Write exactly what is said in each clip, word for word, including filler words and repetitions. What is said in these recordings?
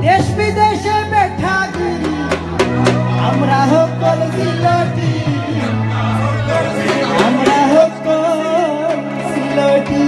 দেশ বিদেশে বেঠাগিরি, আমরা হকল সিলটি, আমরা হকল Sylheti.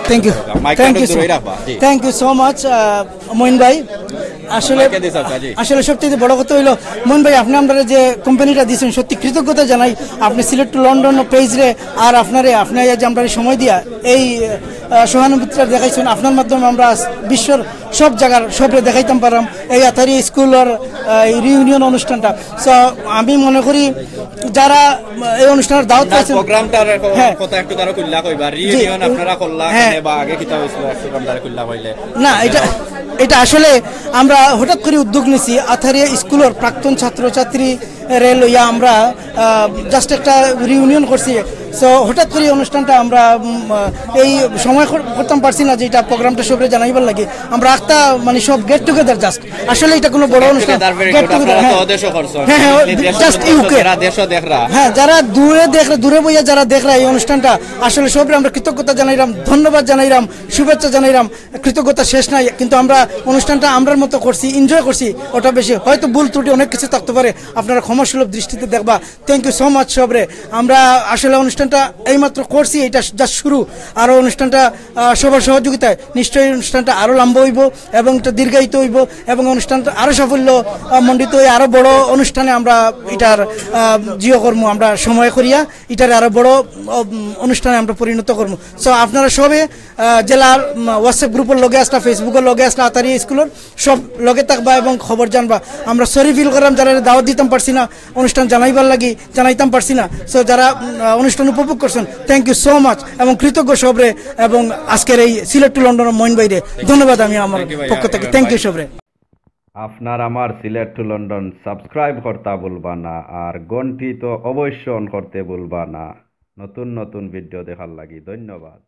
Thank you. Mic Thank you দূরে so- রাখবা, জি। Thank you so much, Moeen ভাই। আসলে মাইকে দিস আপা, জি। আসলে সবচেয়ে বড় কথা হইলো, মইন ভাই, আপনি আমরা যে কোম্পানিটা দিয়েছেন, সত্যি কৃতজ্ঞতা জানাই। আপনি সিলেট টু লন্ডন পেজরে আর আপনারে, আপনি এই যে আমরা সময় দিয়া এই আহ, সহানুভূতিটা দেখাইছেন, আপনার মাধ্যমে আমরা বিশ্বর সব জায়গার সবরে দেখাইতাম পারলাম এই আথারি স্কুলর রিউনিয়ন অনুষ্ঠানটা। তো আমি মনে করি যারা আহ, এই অনুষ্ঠানের দাওয়াত পাইছেন, প্রোগ্রামটার হ্যাঁ। কথা একটু তারা খুললা কইবা, রিউনিয়ন আপনারা করলা হ্যাঁ। কেনে বা আগে কিতা হইছিল একটু আপনারা খুললা কইলে। না, এটা এটা আসলে আমরা হঠাৎ করে উদ্যোগ নিছি আথারিয়া স্কুলের প্রাক্তন ছাত্রছাত্রী রে লইয়া আমরা জাস্ট একটা রিউনিয়ন করছি। তো হঠাৎ করে এই অনুষ্ঠানটা আমরা উম, আহ, এই সময় কর- করতাম পারছি না যে এটা প্রোগ্রামটা সবরে জানাইবার লাগে। আমরা একটা মানে সব গেট টুগেদার জাস্ট, আসলে এটা কোনো বড় অনুষ্ঠান। Get together, very get good। Together, আপনারা হ্যাঁ। তো দেশও করছেন। হ্যাঁ, হ্যাঁ, ওই দেশও জাস্ট করছেন, ইউকে। যারা দেশও দেখরা। হ্যাঁ, যারা দূরে দেখরা, দূরে বইয়া যারা দেখরা এই অনুষ্ঠানটা, আসলে সবরে আমরা কৃতজ্ঞতা জানাইলাম, ধন্যবাদ জানাইলাম, শুভেচ্ছা জানাইলাম। কৃতজ্ঞতা শেষ নাই, কিন্তু আমরা অনুষ্ঠানটা আমরার মতো করছি, এনজয় করছি। ওটা বেশি হয়তো ভুল ত্রুটি অনেক কিছু থাকতে পারে, আপনারা ক্ষমাসুলভ দৃষ্টিতে দেখবা। থ্যাংক ইউ সো মাচ সবরে। আমরা আসলে অনুষ্ঠানটা এইমাত্র করছি, এটা জাস্ট শুরু। আরও অনুষ্ঠানটা আহ, সবার সহযোগিতায় নিশ্চয়ই অনুষ্ঠানটা আরও লম্বা হইব এবং এটা দীর্ঘায়িত হইব এবং অনুষ্ঠানটা আরও সাফল্য আহ, মণ্ডিত হয়ে আরও বড় অনুষ্ঠানে আমরা এটার আহ, জিও কর্ম আমরা সময় করিয়া এটার আরও বড় উম, অনুষ্ঠানে আমরা পরিণত করবো। সো আপনারা সবে আহ, জেলার উম, হোয়াটসঅ্যাপ গ্রুপের লগে আসলা, ফেসবুকের লগে আসলা, আতারি স্কুলের সব লগে থাকবা এবং খবর জানবা। আমরা সরি ফিল করলাম যারা দাওয়াত দিতাম পারছি না, অনুষ্ঠান জানাইবার লাগি জানাইতাম পারছি না। সো যারা উম, আহ, অনুষ্ঠান উপভোগ করছেন, থ্যাংক ইউ সো মাচ এবং কৃতজ্ঞ সবরে এবং আজকের এই সিলেট টু লন্ডনের মইন ভাইরে ধন্যবাদ আমি আমার Thank you ভাইয়া, পক্ষ থেকে। Aaron থ্যাংক ইউ ভাই। সবরে। আপনার আমার সিলেট টু লন্ডন সাবস্ক্রাইব করতা ভুলবা না, আর ঘন্টি তো অবশ্য অন করতে ভুলবা না নতুন নতুন ভিডিও দেখার লাগি। ধন্যবাদ।